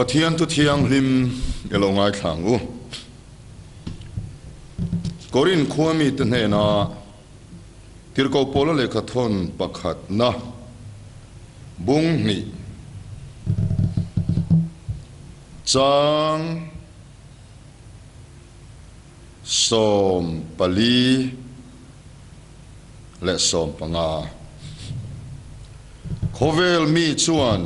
Pathian thu thianghlim i lo ngaithla ang u. Korin khua mite hnena Tirhkoh Paula lehkha thawn pakhatna bung hnih chang 14 leh 15. Khawvel mi chuan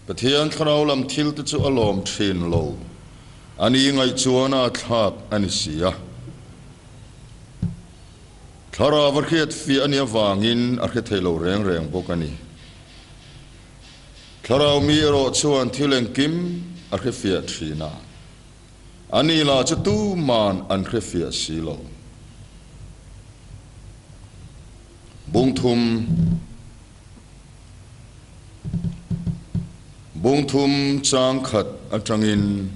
Pathian thlarau lam thil te chu a lawm thin lo, a ni ngaih chuan a thlak a ni si a. Thlarau a hriat fiah a nih avangin a hre thei lo reng reng bawk a ni. Thlarau mi erawh chuan thil engkim a hre fiah thin a, a ni lah chu tuman an hre fiah si lo. Bungthum. Bungthum chang khat atangin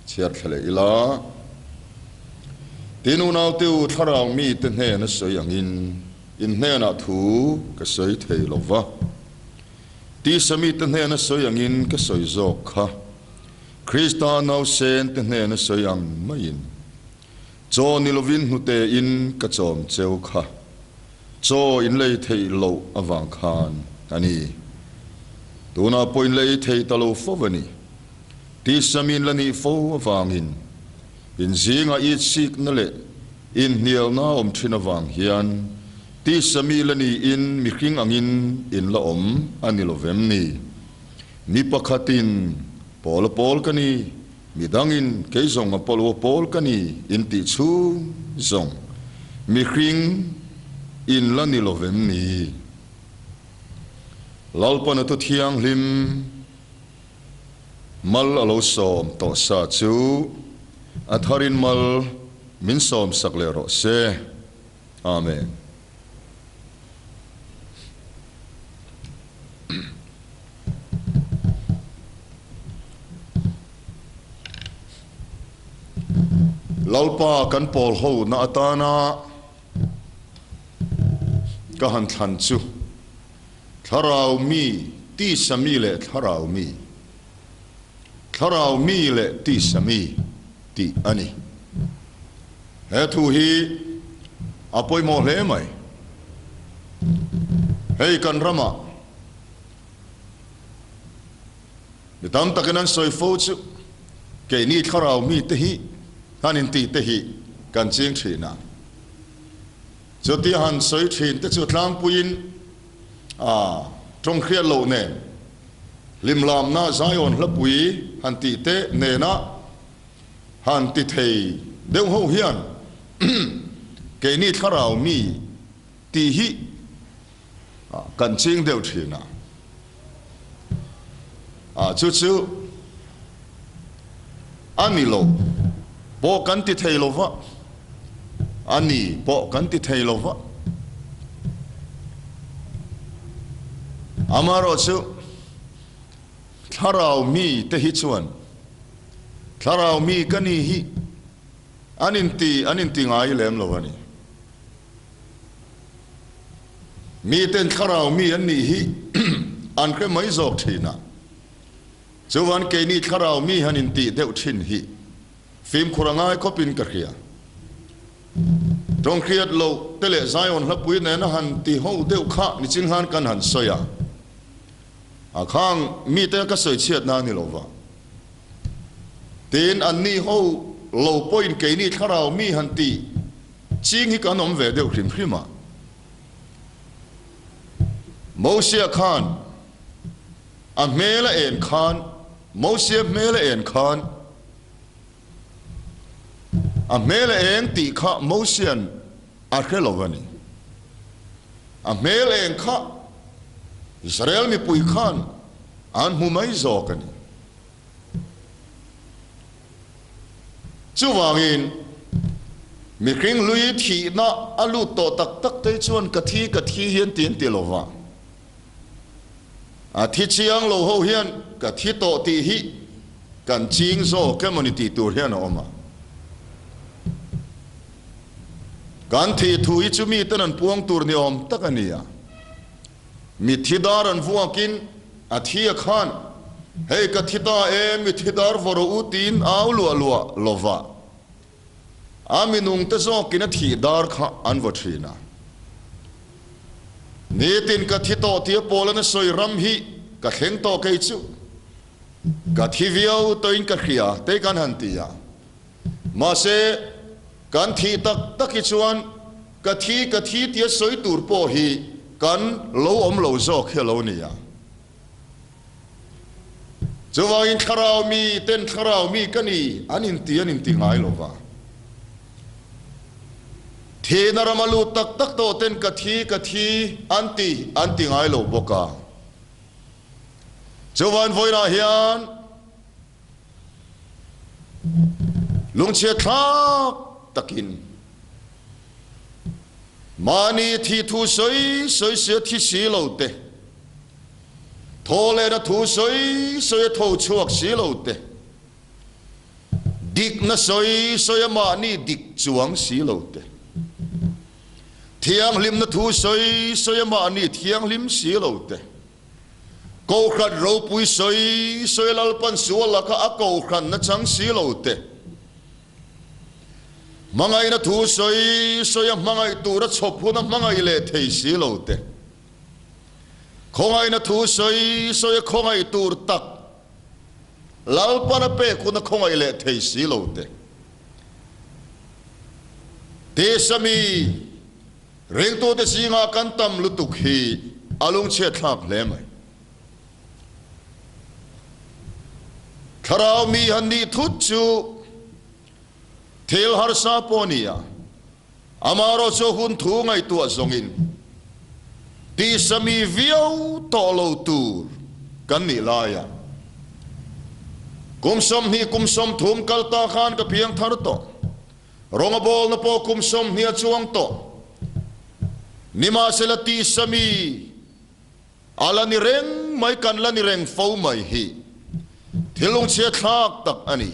chhiar thla leh ila, Tin unaute u thlarau mite hnena sawi angin in hnenah thu ka sawi thei lo va, tisa mite hnena sawi angin ka sawi zawk kha, Krista nausen te hnena sawi ang maiin. Chaw ni lovin hnute in ka chawm cheu kha chaw in lei theih loh avang khan a ni. Tunah pawh in lei thei ta lo fo a ni. Tisamin la nih fo avangin in zingah itsikna leh inhnialna awm thin avang hian tisami la niin mihring angin in la awm a ni lovem ni? Mi pakhatin pawl a pawl ka ni. Mi dangin kei zawng a pawlua pawl ka ni in tih chhung zawng mihring in la ni lovem ni? Lalpana thu thianghlim mal a lo sawm tawh sa chu a tharin mal min sawm sak leh rawh se. Amen. Lalpa kan pawl ho na atana ka han thlan chu thlarau mi tisa mi leh thlarau mi, thlarau mi leh tisa mi tih a ni. He thu hi a pawimawh hle mai. Hei kan ramah mi tam takin an sawi fo chu keini thlarau mite hi han intih te hi kan ching thin a. Chutia han sawi thin te chu tlangpuiin a tawng hriat loh nen hlimlamna Zion hlapui han tih te nena han ti thei deuh ho hian keini thlarau mi tih hi kan ching deuh thin a, a chu chu a ni lo pawh kan ti thei lo va, a ni pawh kan ti thei lo va, amaherawhchu thlarau mi te hi chuan Thlarau mi ka ni hi an inti an inti ngai lem lo a ni. Miten thlarau mi an nih hi an hre mai zawk thin a, chuan keini thlarau mi han intih deuh thin hi fimkhur a ngai khawpin ka hria. Tawnghriat loh te leh Zion hlapui nena han ti ho deuh kha nichin khan kan han sawi a, A khang mite ka sawi chhiat na a ni lo va. Tin, anni ho lo pawhin keini thlarau mi han tih ching hi kan awm ve deuh hrim hrim a. Mosia khan a hmel a en khan, Mosia hmel a en khan, a hmel a eng tih kha Mosia'n a hre lo a ni. A hmel eng kha Israel mipui khan an hmu mai zawk a ni. Chuvangin, mihring hlui thihna a lut tawh tak tak te chuan ka thi ka thi hian ti an ti lo va. A thi chiang lo ho hian ka thi tawh tih hi kan ching zawk emaw ni tih tur hian a awm a. Kan thih thu hi chu miten an puang tur ni awm tak a ni a. Mitthi dar an vuakin a thi a khan. Hei ka thi ta e, mi thi dar vaw rawh u tiin au luah luah lova a minungte zawkin a thih dar kha an vaw thin a. Nitin ka thi tawh tia Paula'n a sawi ram hi ka thleng tawh kei chu. Ka thi viau tawhin ka hria tei kan han ti a. Mahse, kan thih tak tak hi chuan ka thi ka thi tia sawi tur pawh hi kan lo awm lo zawk hi a lo ni a. Chuvangin thlarau mi ten thlarau mi ka ni an inti an inti ngai lo va. Thihna rama lut tak tak tawh ten ka thi ka thi an ti an ti ngai lo bawk a. Chuvan vawiinah hian lungchhiat thlak takin mahni thi thu sawi sawi sia thi si lo te, Thaw lehna thu sawi sawi a tho chhuak si lo te, dikna sawi sawi a mahni dik chuang si lo te, thianghlimna thu sawi sawi a mahni thianghlim si lo te, Kohhran ropui sawi sawi a Lalpan sual laka a kohhran nachang si lo te, hmangaihna thu sawi sawi a hmangaih tura chhawp hun a hmangaih leh thei si lo te. Khawngaihna thu sawi sawi a khawngaih tur tak Lalpan a pek hun a khawngaih leh thei si lo te. Tisa mi ringtute zingah kan tam lutuk hi a lungchhiat thlak hle mai. Thlarau mi han nih thut chu thil harsa pawh a ni a. Amaherawh chu hun thu ngaihtuah zawngin tisa mi viau tawh lo tur kan nih laia kum 20 kum 30 kal ta khan ka piang thar tawh. Rawng a bawlna pawh kum 20 a chuang tawh. Nimahsela tisa mi a la ni reng mai kan la ni reng fo mai hi thil lungchhia thlak tak a ni.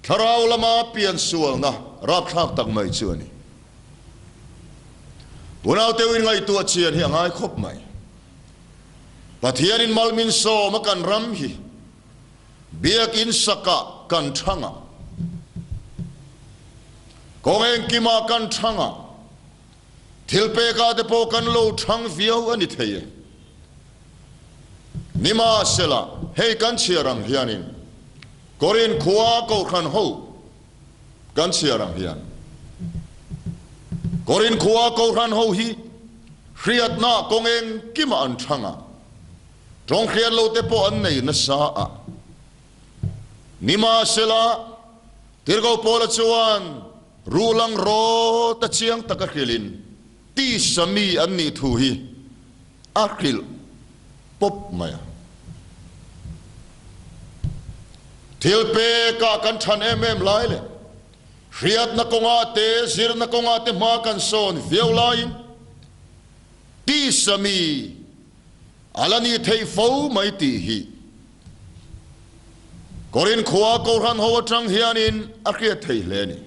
Thlarau lama piansualna rapthlak tak mai chu a ni. Unauteu in ngaihtuah chian hi a ngai khawp mai. Pathianin mal min sawm a kan ram hi biakin sakah kan thang a, kawng engkimah kan thang a, thil pekah te pawh kan lo thang viau a ni thei e. Nimahsela, hei kan chhiar ang hianin Korin khua Kohhran ho kan chhiar ang hian Korin khua Kohhran ho hi hriatna kawng engkimah an thang a, tawng hriat lo te pawh an nei nasa a. Nimahsela, Tirhkoh Paula chuan ruhlang rawt a chiang taka hrilhin tisa mi an nih thu hi a hrilh pawp mai a. Thil pekah kan than em em lai leh hriatna kawngah te zirna kawngah te hma kan sawn viau laiin tisa mi a la ni thei fo mai tih hi Korin khua Kohhran ho atang hianin a hriat thei hle a ni.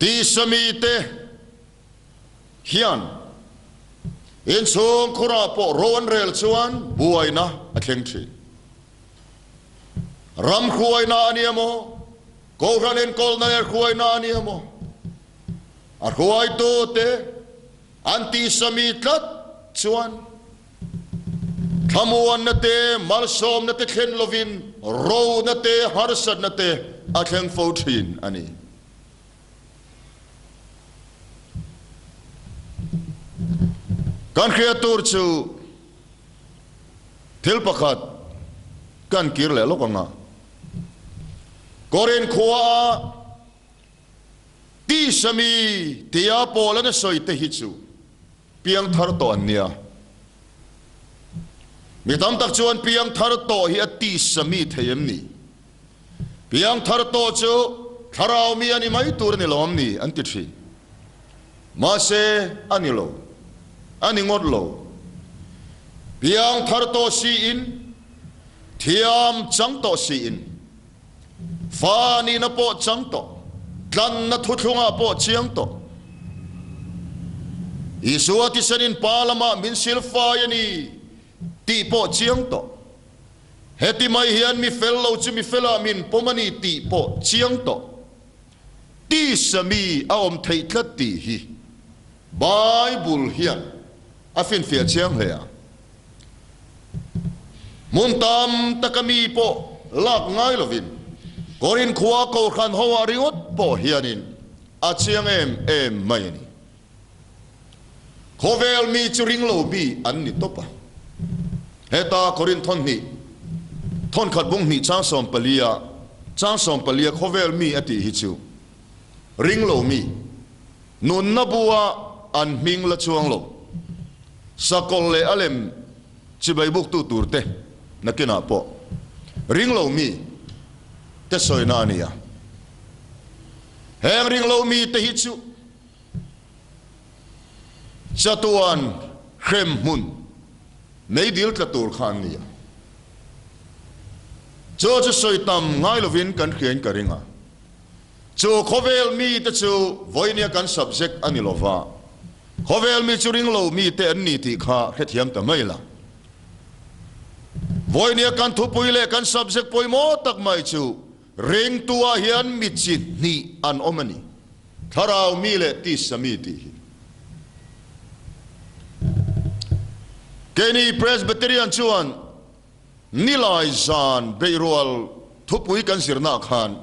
Tisa mite hian inchhung khurah pawh ro an rel chuan buaina a thleng thin. Ram hruaina a ni emaw, Kohhran enkawlna leh hruaina a ni emaw, a hruaitute an tisa mi tlat chuan Thlamuanna te, malsawmna te thlen lovin rona te, harsatna te a thleng fo thin a ni. Kan hriat tur chu thil pakhat kan kir leh lawk ang a, Korin khuaah tisa mi tia Paula'n a sawi te hi chu Piangthar tawh an nia. Mi tam tak chuan piangthar tawh hi a tisa mi thei em ni? Piangthar tawh chu thlarau mi a ni mai tur a ni lo am ni? an ti thin. Mahse, a ni lo. A ni ngawt lo. Piangthar tawh siin, thiam chang tawh siin, Fa nihna pawh chang tawh, tlanna thuthlungah pawh chiang tawh. Isua thisenin Pa lamah min silfai a ni tih pawh chiang tawh. Heti mai hian mi fel lo chu mi felah min pawm a ni tih pawh chiang tawh. Tisa mi a awm theih tlat tih hi Bible hian a finfiah chiang hle a. Hmun tam taka mi pawh lak ngai lovin Korin khua Kohhran ho ah ringawt pawh hianin a chiang em em mai a ni. Khawvel mi chu ring lo mi an ni tawp a. Heta Korin thawnhnih, thawnkhat bung hnih chang sawmpalia, chang sawmpalia khawvel mi a tih hi chu ring lo mi, nunna bua an hming la chuang lo, sakawlh leh a lem chibai buktu tur te nakinah pawh ring lo mi te sawina a ni a. Heng ring lo mi te hi chu Chatuan hrem hmun meidil tla tur kha an ni a. Chu chu sawi tam ngai lovin kan hriain ka ring a. Chu khawvel mite chu vawinia kan subject a ni lova, khawvel mi chu ring lo mite an ni tih kha hrethiam ta mai la. Vawinia kan thupui leh kan subject pawimawh tak mai chu Ringtu-ah hian mi chi hnih an awm a ni, Thlarau mi leh tisa mi tih hi. Keini Presbyterian chuan Nilai zan beihrual thupui kan zirnaah khan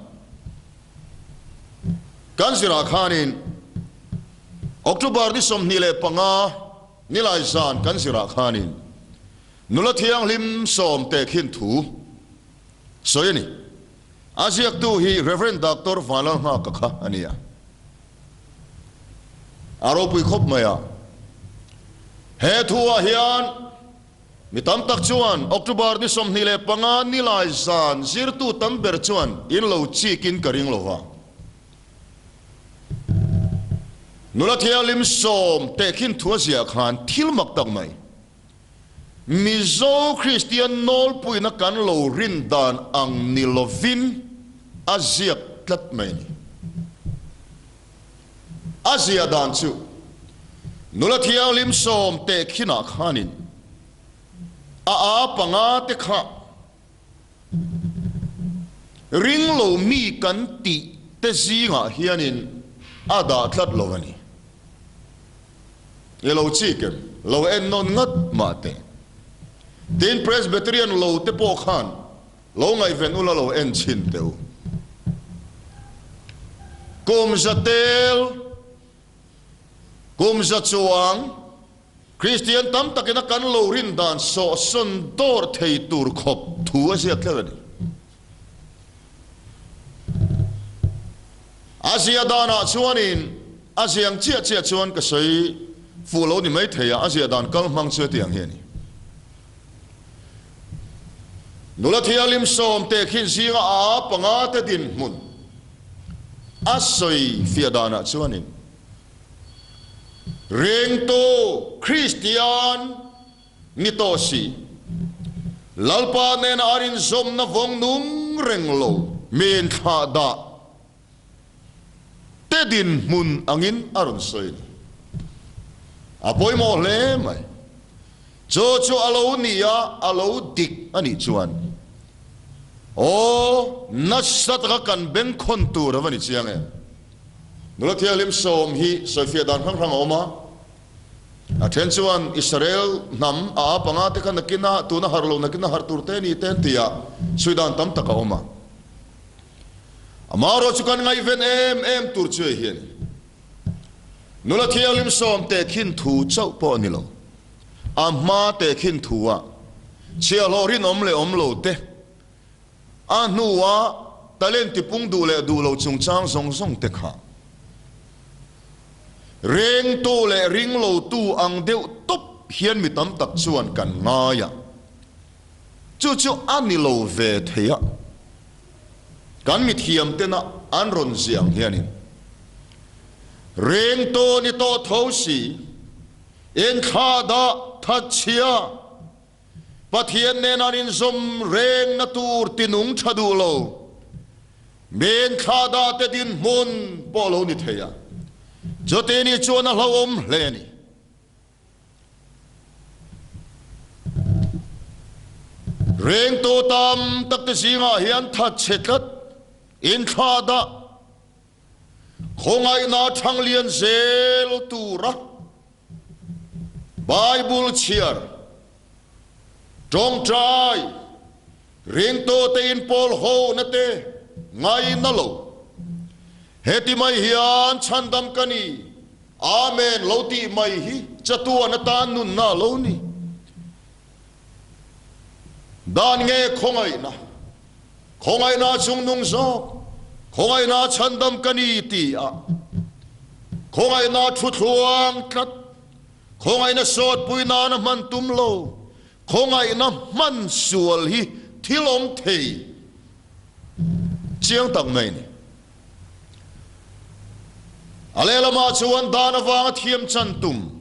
kan zirah khanin October ni 25 Nilai zan kan zirah khanin nula thianghlim sawm tehkhin thu Sawi a ni. A ziaktu hi Rev. Doctor Vanlalnghaka kha a ni a. A ropui khawp mai a. He thuah hian mi tam tak chuan October ni 25 nilai zan zirtu tam ber chuan in lo chikin ka ring lo va. Nula thianghlim sawm tehkhin thu a ziah khan thil mak tak mai. Mizo Kristian nawlpuina kan lo rin dan ang ni lovin a ziak tlat mai a ni. A ziah dan chu nula thianghlim sawm tehkhinah khanin a aa panga te kha Ring lo mi kan tih te zingah hianin a dah tlat lo a ni. I lo chik em? Lo en nawn ngat mah teh. Tin, Presbyterian lo te pawh khan lo ngaihven ula lo en chhin teh u. Kum za tel, kum za chuang, Kristian tam takin a kan lo rin dan sawhsawn dawr thei tur khawp thu a ziak tlat a ni. A zia danah chuanin a ziang chiah chiah chuan ka sawi fuh lo ni mai thei a, a zia dan kal hmang chu hetiang hi a ni. Nula thianghlim sawm tehkhin zinga a panga te dinhmun a sawi fiah danah chuanin, Ringtu Kristian ni tawh si, Lalpa nena a rinzawmna vawng nung reng lo min thlah dah te dinhmun angin a rawn sawi a ni. A pawimawh hle mai. Chu chu a lo ni a, a lo dik a nih chuan aw nasa taka kan bengkhawn tur a va ni chiang em? Nula Thianghlim sawm hi sawifiah dan hrang hrang a awm a. A then chuan Israel hnam a ap anga te kha nakina tuna harh lo nakina harh tur te ni te an ti a, sawi dan tam tak a awm a. Amaherawh chu kan ngaihven em em tur chu hei hi a ni. Nula Thianghlim sawm tehkhin thu chauh pawh a ni lo. A hma tehkhin thu ah chhiahhlawh rinawm leh awm lo te, A hnua talent tipung duh leh duh lo chungchang zawng zawng te kha rengtu leh ringlotu ang deuh tawp hian mi tam tak chuan kan ngai a, chu chu a ni lo ve thei a, kan mithiam tena an rawn ziah ang hianin rengtu ni tawh tho si, inthlah dah thatchhia. Pathian nen an inzawm rengna tur tinung tha duh lo, men thla dah te dinhmun pawh lo ni thei a, chuti ni chuan a hlauhawm hle a ni. Ringtu tam tak te zingah hian thatchhe tlat, inthlahdah, khawngaihna thanglian zel tura Bible chhiar, tawngtai, ringtute inpawl hona te ngaina lo. Heti mai hian chhandam ka ni, Amen lo tih mai hi chatuan atan nunna lo ni. Dan nge khawngaihna? Khawngaihna chungnung zawk, khawngaihna chhandam ka ni ti a, khawngaihna thuthluang tlat, khawngaihna sawtpui nana hman tum lo, khawngaihna hman sual hi thil awm thei chiang tak mai a ni. A lehlamah chuan dan avanga thiam chan tum,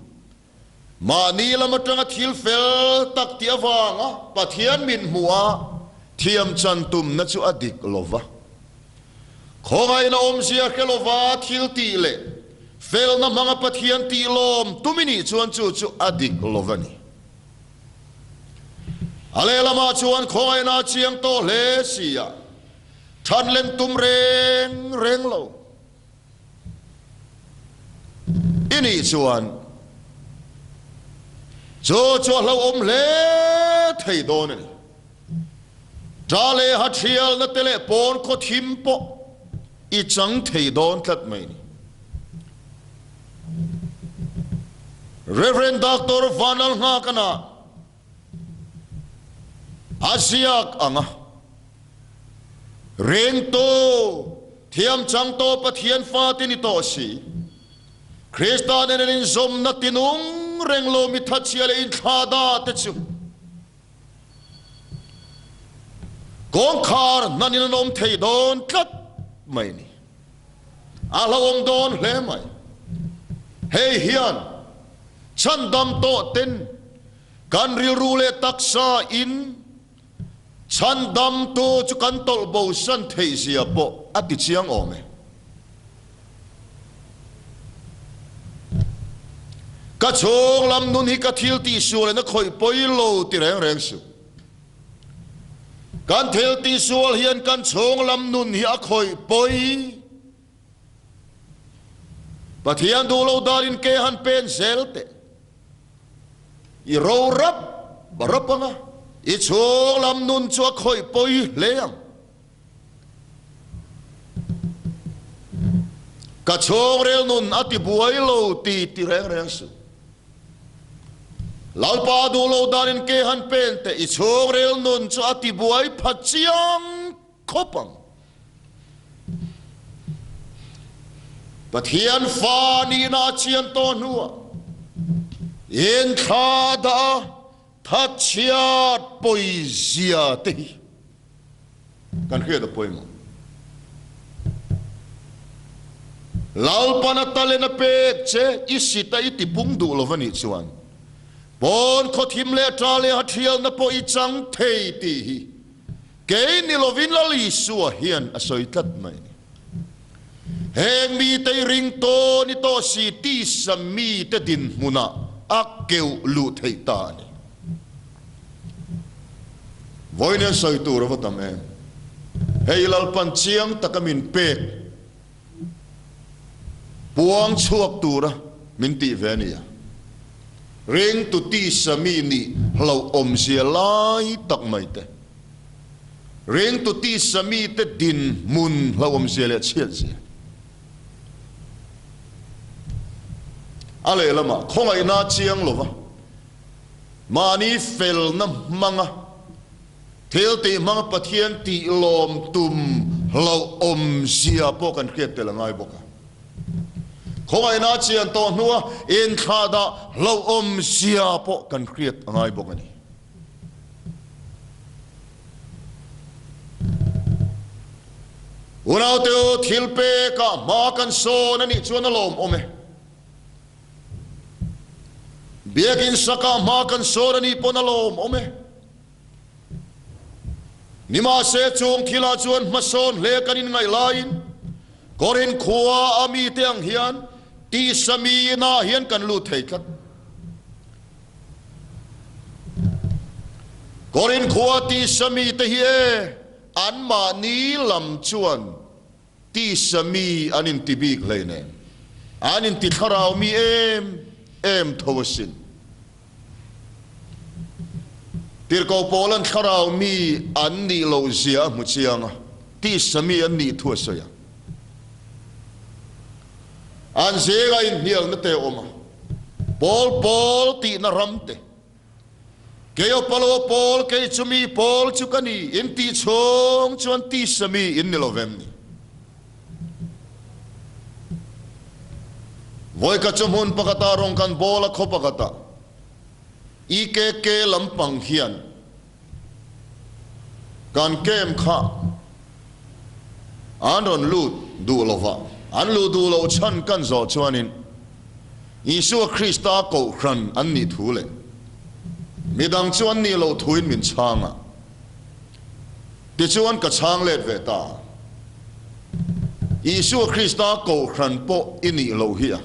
Mahni lam atanga thil fel tak tih avanga Pathian min hmuh a thiam chan tumna chu a dik lo va. Khawngaihna awmzia hre lova thil tih leh felna hmanga Pathian tih lawm tum i nih chuan chu chu a dik lo va ni. A lehlamah chuan khawngaihna a chiang tawh hle si a, thanlen tum reng reng lo. I nih chuan chu chu a hlauhawm hle thei dawn a ni. Ṭa leh ha ṭhialna te leh pawn khaw thim pawh i chang thei dawn tlat mai a ni. Rev. Doctor Vanlalnghakana a ziak ang a, Ringtu, thiam chang tawh Pathian fate ni tawh si, Krista nen an inzawmna tinung reng lo mi thatchhia leh inthlahdah te chu kawngkhar hnanin an awm thei dawn tlat mai ni. A hlauhawm dawn hle mai. Hei hian chhandam tawh ten kan rilru leh taksa in chhandamtu chu kan tawlh bosan theih zia pawh a ti chiang awm e. Ka chhung lam nun hi ka thil tihsual in a khawih pawi lo ti reng reng suh. Kan thil tihsual hian kan chhung lam nun hi a khawih pawi. Pathian duh lo danin ke han pen zel teh. I ro rap rap ang a, i chhung lam nun chu a khawih pawi hle ang. Ka chhungril nun a ti buai lo ti ti reng reng suh. Lalpa duh lo danin ke han pen teh, i chhungril nun chu a ti buai pha chiang khawp ang. Pathian fa nihna a chian tawh hnuah inthla dah a thatchhiat pawizia te hi kan hriat a pawimawh. Lalpan a talent a pek che i sit a i tipung duh lo va nih chuan pawn khawthim leh ṭa leh ha ṭhialna pawh i chang thei tih hi Kei ni lovin Lal Isua hian a sawi tlat mai a ni. Heng mite i ring tawn i tawh si tisa mite dinhmunah a keuh luh theih ta a ni. Vawiin hian sawi tur a va tam em? Hei Lalpan chiang taka min pek Puang chhuak tura min tih ve a nia. Ringtu tisa mi nih hlauh awmzia lai tak mai te, ringtu tisa mite dinhmun hlauh awmzia leh chhiatzia. A lehlamah khawngaihna chiang lova mahni felna hmanga Thil tih hmanga Pathian tih lawm tum hlauh awmzia pawh kan hriat tel a ngai bawk a. Khawngaihna a chian tawh hnua inthlahdah hlauh awmzia pawh kan hriat a ngai bawk a ni. Unaute u, thil pekah hma kan sawn a nih chuan a lawmawm e. Biakin sakah hma kan sawn a nih pawn a lawmawm e. Nimahse, chung thilah chuan hmasawn hle kan inngaih laiin Korin khua a mite ang hian tisa mi inah hian kan lut thei tlat. Korin khua tisa mite hi e, anmahni lam chuan tisa mi an inti bik hleinem, an inti thlarau mi em em tho asin. Tirhkoh Paula'n thlarau mi an nih loh zia a hmu chiang a, tisa mi an nih thu a sawi a. An zingah inhnialna te a awm a, Paul pawl tihna ram te, Kei Apollo pawl, kei chu mi pawl chu ka ni, in tih chhung chuan tisa mi in ni lo vem ni. Vawikhat chu hmun pakhatah rawng kan bawl a, khaw pakhatah EKK lampang hian kan camp kha an rawn lut duh lo va, an luh duh loh chhan kan zawh chuanin Isua Krista kohhran an nih thu leh midang chu an nih loh thuin min chhang a, tichuan ka chhang let ve ta a, Isua Krista kohhran pawh i nih loh hi a,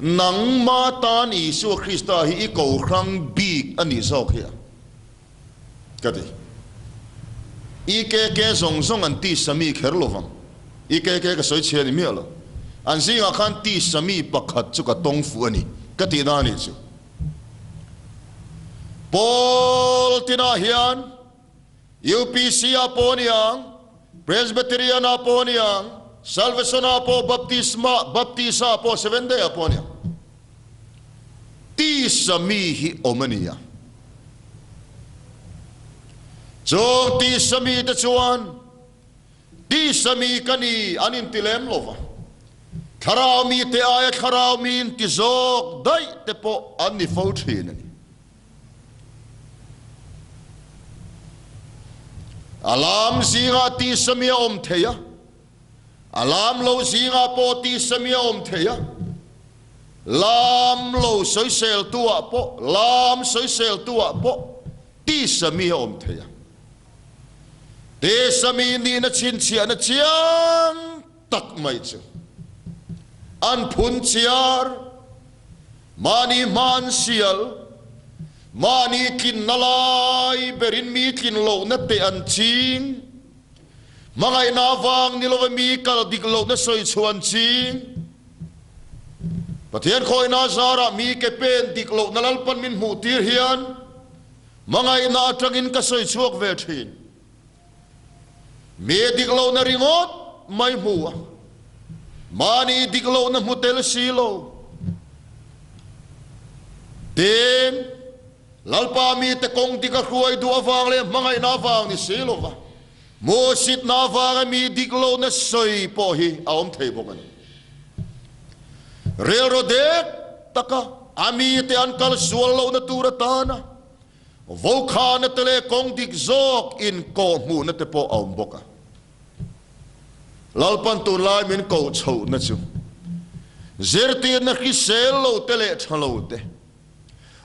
nangma tan Isua Krista hi i kohhrang bik a nih zawk hi a. Ka ti. EKK zawng zawng an tisa mi kher lo vang. EKK ka sawi chhia ni miah lo. An zingah khan tisa mi pakhat chu ka tawng fuh a ni ka tih na a nih chu. Pawl tinah hian UPC ah pawh a ni ang, Presbyterian ah pawh a ni ang, Salvation ah pawh, Baptist Baptist ah pawh, Seventh Day ah pawh a ni ang. Tisa mi hi awm a ni a. Chung tisa mite chuan, Tisa mi ka ni an inti lem lo va, thlarau mite aia thlarau mi inti zawk daih te pawh an ni fo thin a ni. A lam zingah tisa mi a awm thei a, A lam lo zingah pawh tisa mi a awm thei a, lam lo sawiseltu ah pawh, lam sawiseltu ah pawh tisa mi a awm thei a. Tisa mi nihna chhinchhiahna chiang tak mai chu an phun chiar, mahni hma an sial, mahni tlinna lai berin mi tlin lohna te an ching, Hmangaihna avang ni lova mi kal dik lohna sawi chhuan ching. Pathian khawihna zarah mi ke pen dik lohna Lalpan min hmuh tir hian hmangaihna atangin ka sawi chhuak ve thin. Mi dik lohna ringawt mai hmu a, mahni dik lohna hmu tel si lo. Tin, Lalpa mite kawng dik a hruai duh avang leh hmangaihna avang ni si lova, hmuhsitna avanga mi dik lohna sawi pawh hi a awm thei bawk a ni. Rilru dek taka a mite an kal sual lohna tur atana vokhana te leh kawng dik zawk inkawhhmuhna te pawh a awm bawk a. Lalpan tunlai min koh chhohna chu zirtirna hrisel lo te leh tha lo te,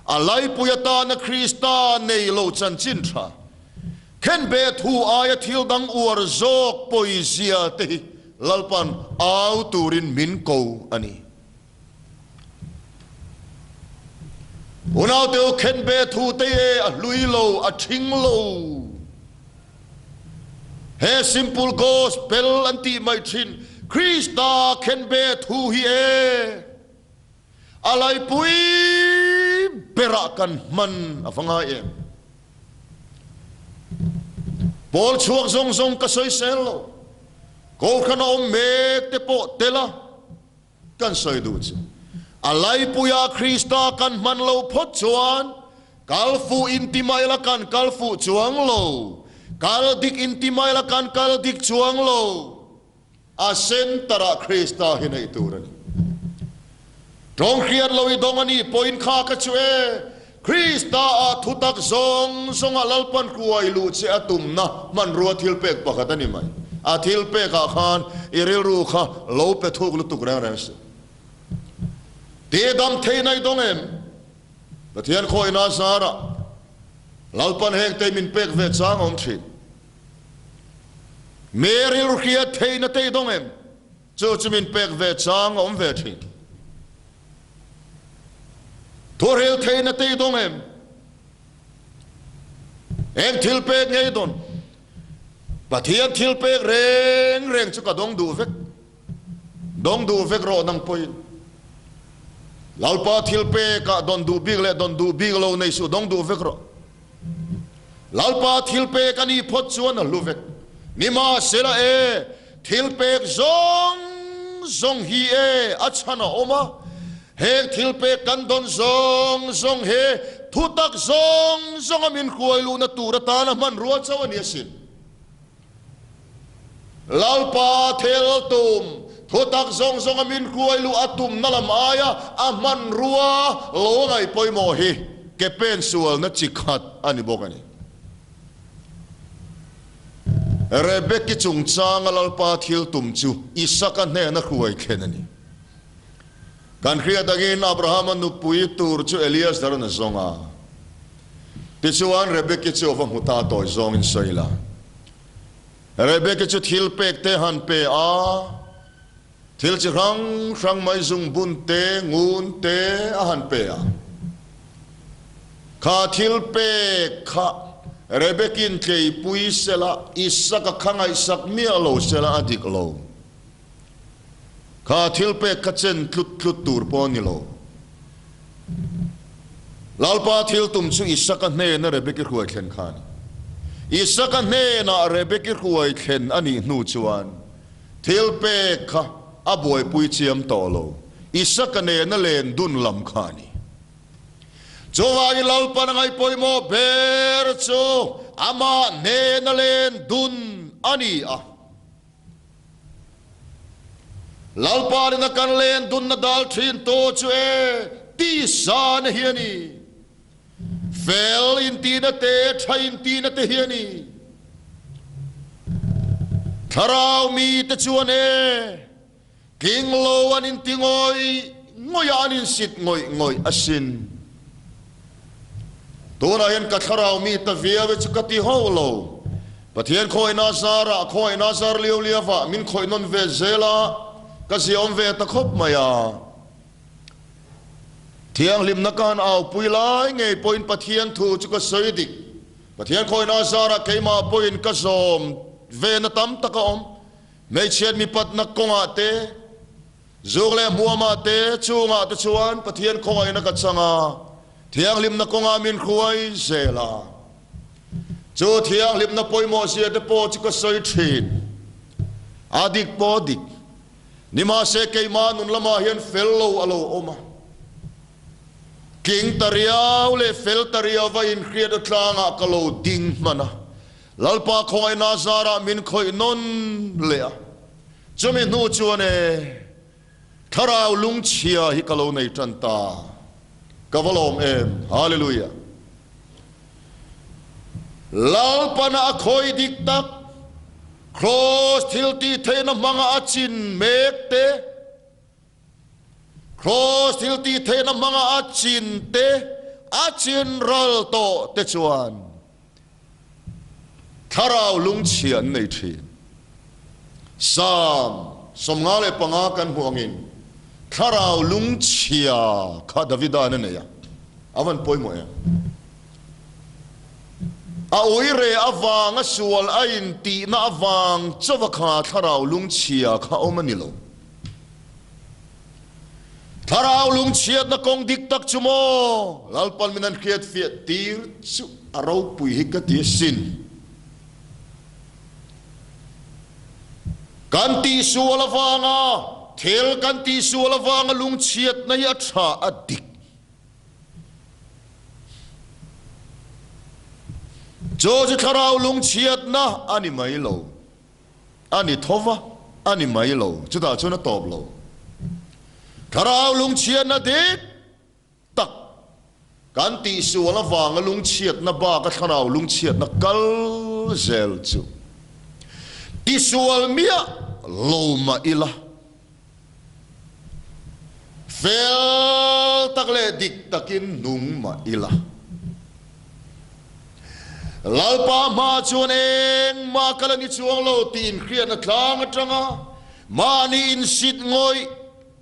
A laipui atana Krista nei lo chanchin tha, khenbeh thu aia thil dang uar zawk pawizia te hi Lalpan au turin min ko a ni. Unaute u khenbeh thu te e a hlui lo, a thing lo. He simple gospel an tih mai thin Krista khenbeh thu hi e. A laipui berah kan hman a va ngai em? Pawl chhuak zawng zawng ka sawisel lo, Kohhran a awm mek te pawh tel a kan sawi duh chu. A laipuia Krista kan hman lo phawt chuan kal fuh inti mai la kan kal fuh chuang lo, kal dik inti mai la kan kal dik chuang lo. A centre-ah Krista hi neih tur a ni. Tawng hriat lo i dawng a nih pawhin kha ka chu e, Krista-ah thutak zawng zawngah Lalpan hruai luh che a tumna hmanrua thilpek pakhat a ni mai. A thilpekah khan i rilru kha lo pe thuk lutuk reng reng suh. Tidam theihna i dawng em? Pathian khawihna zarah Lalpan hengte min pek ve chang a awm thin. Mi rilru hriat theihna te i dawng em? Chu chu min pek ve chang a awm ve thin. Thu hril theihna te i dawng em? Eng thil pek nge i dawn? Pathian thil pek reng reng chu ka dawng duh vek. Dawng duh vek rawh nang pawhin. Lalpa thil pekah dawn duh bik leh dawn duh bik lo nei suh dawng duh vek rawh. Lalpa thil pek a nih phawt chuan a hlu vek. Nimahsela e, thil pek zawng zawng hi e a chhan a awm a, heng thil pek kan dawn zawng zawng he thutak zawng zawnga min hruai luhna tur atana hmanrua chauh a ni asin. Lalpa thel tum, thutak zawng zawnga min hruai luh a tumna lam aia a hmanrua lo ngaih pawimawh hi ke pen sualna chi khat a ni bawk a ni. Rebeki chungchanga Lalpa thil tum chu Isaka hnena hruai thlen a ni. Kan hriat angin Abrahama nupui tur chu Eliazer-an a zawng a. Tichuan Rebeki chu a va hmu ta tawi zawngin sawi la. Rebeki chu thil pek te han pe a, thil chi hrang hrang mai zungbun te, ngun te a han pe a. Kha thil pek kha Rebeki'n tleipui sela, Isaka kha ngaihsak miah lo sela a dik lo. Kha thil pek kha chen tlut tlut tur pawh a ni lo. Lalpa thil tum chu Isaka hnena Rebeki hruai thlen kha a ni. Isaka hnenah Rebeki hruai thlen a nih hnu chuan thil pek kha a buaipui chiam tawh lo. Isaka nena len dun lam kha a ni. Chuvangin Lalpan a ngaihpawimawh ber chu amah hnena len dun a ni a. Lalpa rin a kan len dunna dal thin tu chu e tisa na hi a ni. Fel intina te, tha intina te hi a ni. Thlarau mite chuan e tling lo an inti ngawih ngawih a, an insit ngawih ngawih asin. Tunah hian ka thlarau mi ta viau e chu ka ti hauh lo. Pathian khawihna zarah, khawihna zar liau liauah min khawih nawn ve zel a, ka ziaawm ve ta khawp mai a. Thianghlimna ka han aupui lai ngei pawhin Pathian thu chu ka sawi dik. Pathian khawihna zarah keimah pawhin ka zawm ve na tam tak a awm. Hmeichhiat mipatna kawngah te, Zuk leh hmuamah te chungah te chuan Pathian khawngaihna ka chang a, thianghlimna kawngah min hruai zel a. Chu thianghlimna pawimawh zia te pawh chu ka sawi thin. A dik pawh a dik. Nimahse keimah nun lamah hian fel lo a lo awm a. Tling ta riau leh fel ta riau va inhriat atlangah ka lo ding hman a. Lalpa khawngaihna zarah min khawih nawn leh a. Chumi hnu chuan e, Thlarau lungchhia hi ka lo nei tan ta. Ka va lawm em! Hallelujah! Lalpana a khawi dik tak, Kraws thil tih theihna hmanga a chin mek te, Kraws thil tih theihna hmanga a chin te, a chin ral tawh te chuan, Thlarau lungchhia an nei thin. Psalm 55 kan hmuh angin thlarau lungchhia kha Davida'n a nei a, a van pawimawh em? A uire avanga sual a intihna avang chauha kha thlarau lungchhia kha awm a ni lo. Thlarau lungchhiatna kawng dik tak chu maw Lalpan min an hriat fiah tir chu a ropui hi ka ti asin. Kan tihsual avanga thil kan tihsual avanga lungchhiatna hi a tha a dik. Chu chu thlarau lungchhiatna a ni mai lo. A ni tho va, a ni mai lo, chutah chuan a tawp lo. Thlarau lungchhiatna dik tak kan tihsual avanga lungchhiatna baka thlarau lungchhiatna kal zel chu tisual miah lo mah ila, Fel tak leh dik takin nung mah ila. Lalpa hma chuan engmah kal a ni chuang lo tih inhriatna tlang atanga mahni insit ngawih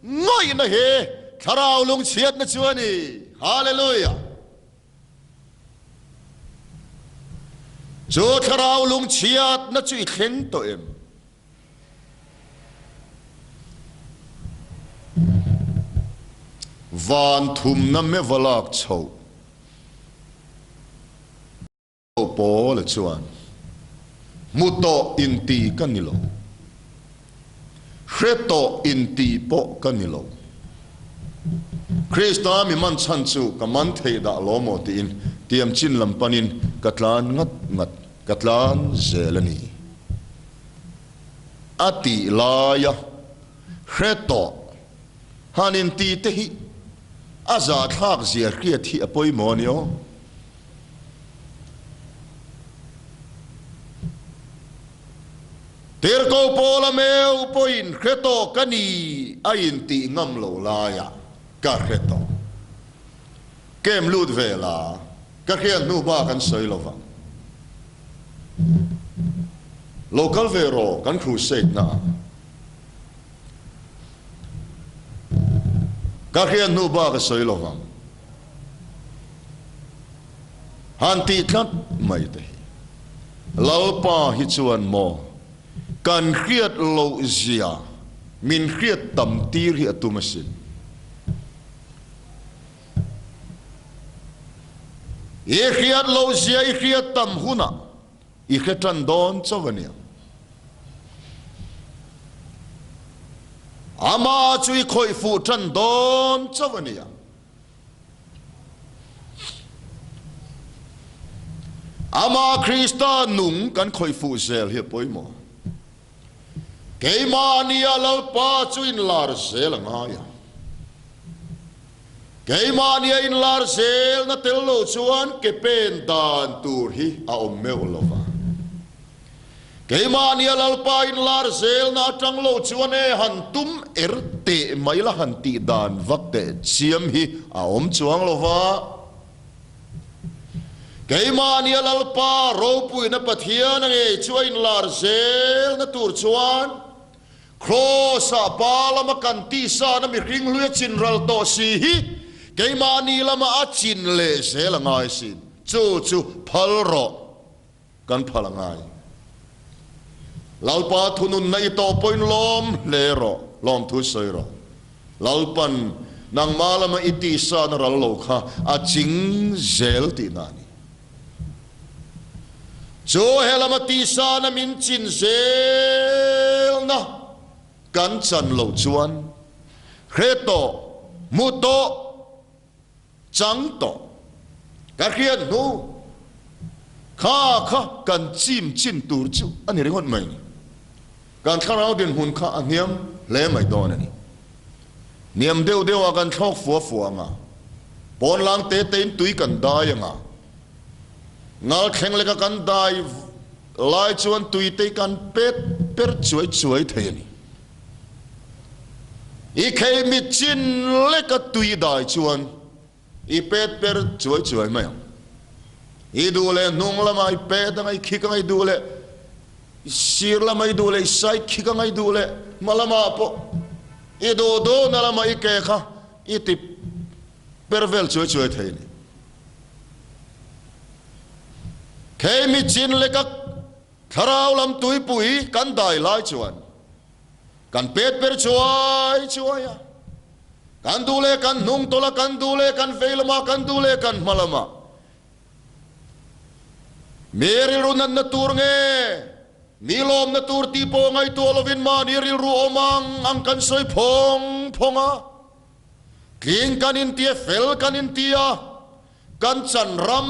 ngawihna he thlarau lungchhiatna chu a ni. Hallelujah! Chu thlarau lungchhiatna chu i thleng tawh em? Van thumna meva lak chhoh. Paula chuan, Hmu tawh inti ka ni lo. Hre tawh inti pawh ka ni lo. Krista mi man chhan chu ka man theih dah lo maw tiin tiam chin lam panin ka tlan ngat ngat, ka tlan zel a ni. A tih laia hre tawh han inti te hi a zahthlak zia hriat hi a pawimawh a ni aw. Tirhkoh Paula meu pawhin hre tawh ka ni a intih ngam lo laiah ka hre tawh. Kem lut ve la, ka hriat hnu hma kan sawi lo vang. Lo kal ve rawh kan crusade na ah. Ka hriat hnu bak a sawi lo vang. Han tih tlat mai te hi. Lalpa hi chuan maw kan hriat loh zia min hriat tam tir hi a tum asin. I hriat loh zia i hriat tam hunah i hre tan dawn chauh a nia. Amah chu i khawih fuh tan dawn chauh a nia. Amah Krista nung kan khawih fuh zel hi a pawimawh. Keimahnia Lalpa chu inlar zel a ngai a. Keimahnia inlar zelna tel lo chuan ke pen dan tur hi a awm meuh lo va. Keimahnia Lalpa inlar zelna atang lo chuan e han tum er teh mai la han tih dan vak teh chiam hi a awm chuang lo va. Keimahnia Lalpa ropuina Pathian a ngei chu a inlar zelna tur chuan Kraws-ah pa lama kan tihsana mihring hlui a chin ral tawh si hi keimahni lama a chin leh zel a ngai sin. Chu chu phal rawh kan phal a ngai. Lalpa thununna i tawh pawhin lawm hle rawh, lawmthu sawi rawh. Lalpan nangmah lama i tihsana ral lo kha a ching zel tihna a ni. Chu helama tisana min chin zelna kan chan loh chuan hre tawh, hmu tawh, chang tawh, ka hriat hnu kha kha kan chim chin tur chu a ni ringawt mai ni. Kan thlarau dinhmun kha a hniam hle mai dawn a ni. Hniam deuh deuhah kan thlawk fua fua ang a, pawnlang te tein tui kan dai ang a, ngal thleng leka kan dai lai chuan tui te kan pet per chuai chuai thei a ni. I khei mit chin leka tui dai chuan I pet per chuai chuai mai ang. I duh leh hnung lama i pet anga i khik anga i duh leh i sir lama i duh leh i side khik anga i duh leh hma lamah pawh i duh duhna lama i ke kha i ti per vel chuai chuai thei a ni. Khei mi chin leka thlarau lam tuipui kan dai lai chuan Kan pet per chuai chuai a, kan duh leh kan hnung tawlh a, kan duh leh kan vei lamah, kan duh leh kan hma lamah. Mi rilru natna tur nge, mi lawmna tur tih pawh ngaihtuah lovin mahni rilru awm ang ang kan sawi phawng phawng a, tling kan inti a, fel kan inti a, Kan chan ram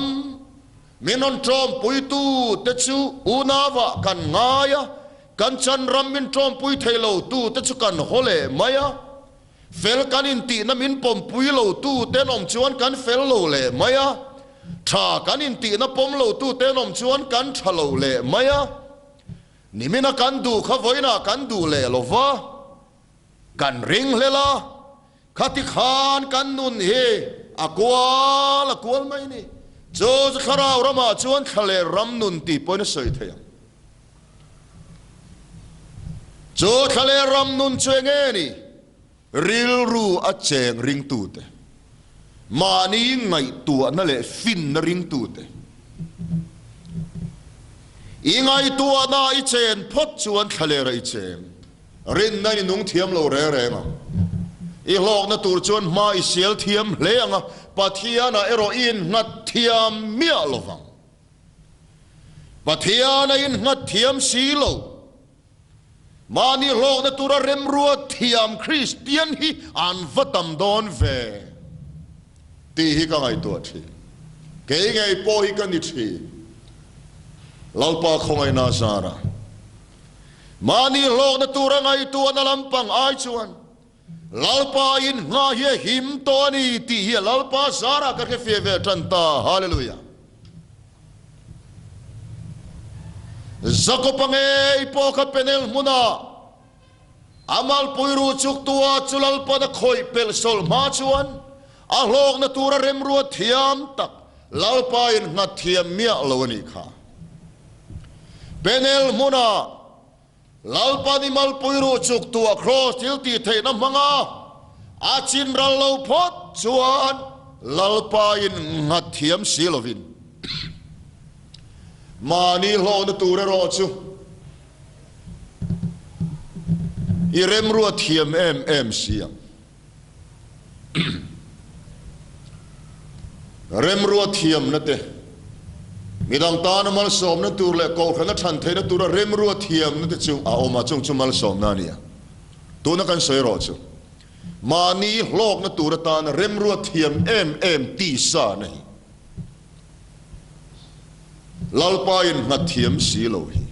min rawn ṭawmpuitu te chu unauah kan ngai a, kan chan ram min ṭawmpui thei lo tu te chu kan haw leh mai a, fel kan intihna min pawmpui lo tu te an awm chuan kan fel lo leh mai a, ṭha kan intihna pawm lo tu te an awm chuan kan ṭha lo leh mai a, nimina kan duh kha vawiinah kan duh leh lo va, kan ringhlel a. Khati khan kan nun hi a kual a kual mai ni. Chu chu thlarau ramah chuan thla leh ram nun tih pawhin a sawi thei ang. Chu thla leh ram nun chu eng nge ni? Rilru a cheng ringtute, mahni ngaihtuahna leh finna ringtute. I ngaihtuahna i chen phawt chuan thlalera i cheng. Rinna i nung thiam lo reng reng ang. I hlawkna tur chuan hma i sial thiam hle ang a, Pathianah erawh i innghat thiam miah lo vang. Pathian a innghat thiam si lo. Mahni hlawkna tura remruat thiam Kristian hi an va tam dawn ve tih hi ka ngaihtuah thin. Kei ngei pawh hi ka ni thin. Lalpa khawngaihna zara mahni hlawkna tura ngaihtuahna lampang ai chuan Lalpa inngah hi a him tawh a ni tih hi a Lalpa zarah ka hrefiah ve tan ta. Hallelujah! Jakob-a ngei pawh kha Penel hmunah a malpui ruh chuktua chu Lalpan a khawih pelh sawlh hma chuan a hlawkna tura remruat thiam tak Lalpa innghat thiam miah lo a nih kha. Penel hmunah Lalpa ni malpui ruh chuk tu a kraws thil tih theihna hmanga a chin ral lo phawt chuan Lalpa in nghat thiam si lovin mahni hlawhna tur erawh chu i remruat thiam em em si ang. Remrua thiamna te, midang tana malsawmna tur leh kohhrana chhan theihna tura remrua thiamna te chu a awm a, chung chu malsawmna a ni a. Tuna kan sawi erawh chu mahni hlawkna tur atana remrua thiam em em tisa na hi Lalpa in nghat thiam si lo hi.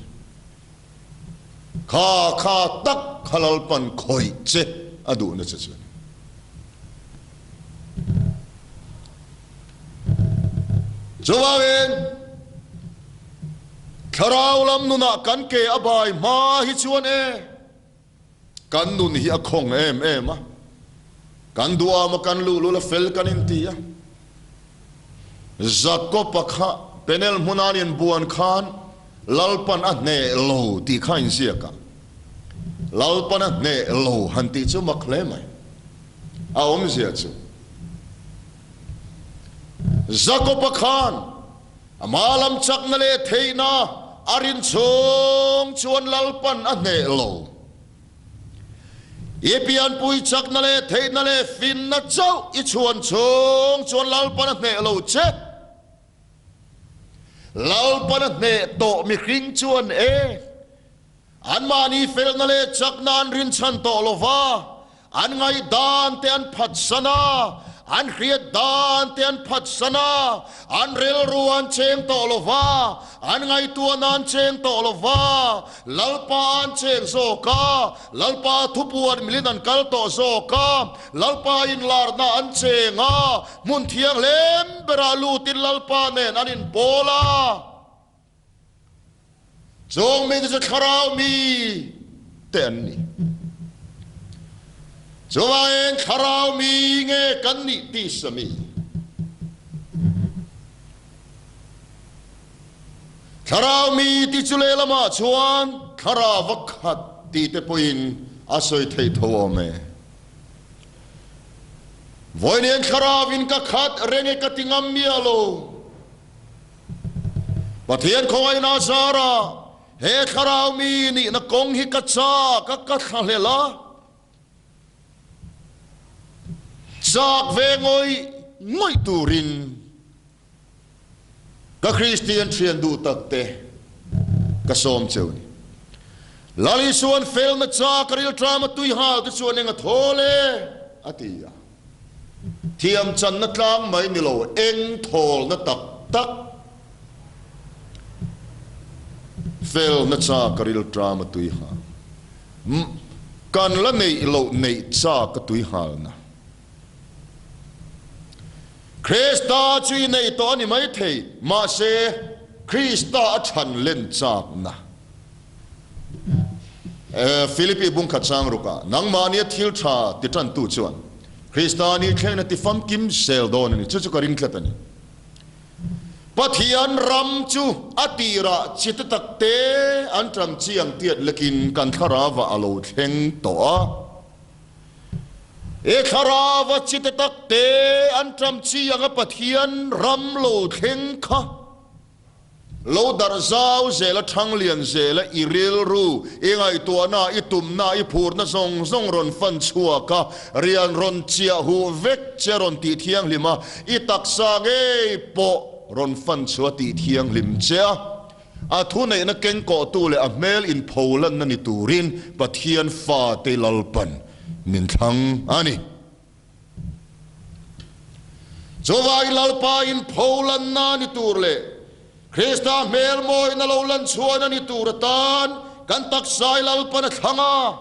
Kha kha tak kha Lalpan khawih che a duhna che chu a ni. Chuvangin, thlarau lam nunah kan ke a bai hma hi chuan e, Kan nun hi a khawng em em a, kan duham a, kan luhlul a, fel kan inti a. Jakob-a kha Penel hmuna an inbuan khan Lalpan a hneh lo tih kha a inziak a. Lalpan a hneh lo han tih chu mak hle mai. A awmzia chu Jakob-a khan Ama lam chakna leh theihna a rin chhung chuan Lalpan a hneh lo. I pianpui chakna leh theihna leh finna chauh i chhuan chhung chuan Lalpan a hneh lo che. Lalpan a hneh tawh mihring chuan e. Anmahni felna leh chakna an rinchhan tawh lo va, an ngaihdan te an phatsan a, an hriat dan te an phatsan a, an rilru an cheng tawh lo va, an ngaihtuahna an cheng tawh lo va, Lalpa an cheng zawk a, Lalpa thupuan milin an kal tawh zawk a, Lalpa inlarna an cheng a, hmun thianghlim berah lutin Lalpa nen an inpawl a. Chawng mite chu thlarau mi te an ni. Chuvangin thlarau mi nge kan nih tih sa mi. Thlarau mi tih chu lehlamah chuan thlarau a khat tih te pawhin a sawi theih tho awm e. Vawiin thlarauin ka khat reng e ka ti ngam miah lo. Pathian khawngaihna zara he thlarau mi nihna kawng hi ka chak a, ka thlahlel a, chak ve ngawih ngawih turin ka Kristian thian duh tak te ka sawm cheu ni. Lal Isuan felna chak a rilṭam a tui hal te chuan eng a thawl e a ti a. Thiam channa tlang mai ni lo, eng thawlna tak tak felna chak a rilṭam a tui hal. Kan la neih loh neih chak a tui halna. Krista chu i nei tawh a ni maithei, mahse Krista a chhan len chakna. Philippi bungkhat sang rukah, Nangmahnia thil tha ti tantu chuan Krista ni thlengna ti famkim sel dawn a ni. Chu chu ka ring tlat a ni. Pathian ram chu a tirah chi te tak te an ṭam chi ang tiat lekin kan thlarauah a lo thleng tawh a. He thlarauva chi te tak te an ṭam chi anga Pathian ram lo thleng kha. Lo darh zau zela thang lian zela i rilru, i ngaihtuahna, i tumna, i phurna zawng zawng rawn fan chhuak a, rian rawn chiah huh vek che rawn tih thianghlim a, i taksa ngei pawh rawn fan chhuah tih thianghlim che a. A thuneihna kengkawhtu leh a hmel inpholanna ni turin Pathian fate Lalpan min thlang a ni. Chuvangin Lalpa in pholanna ni tur leh Krista hmel mawina lo lan chhuahna ni tur atan kan taksa i Lalpan a thlang a.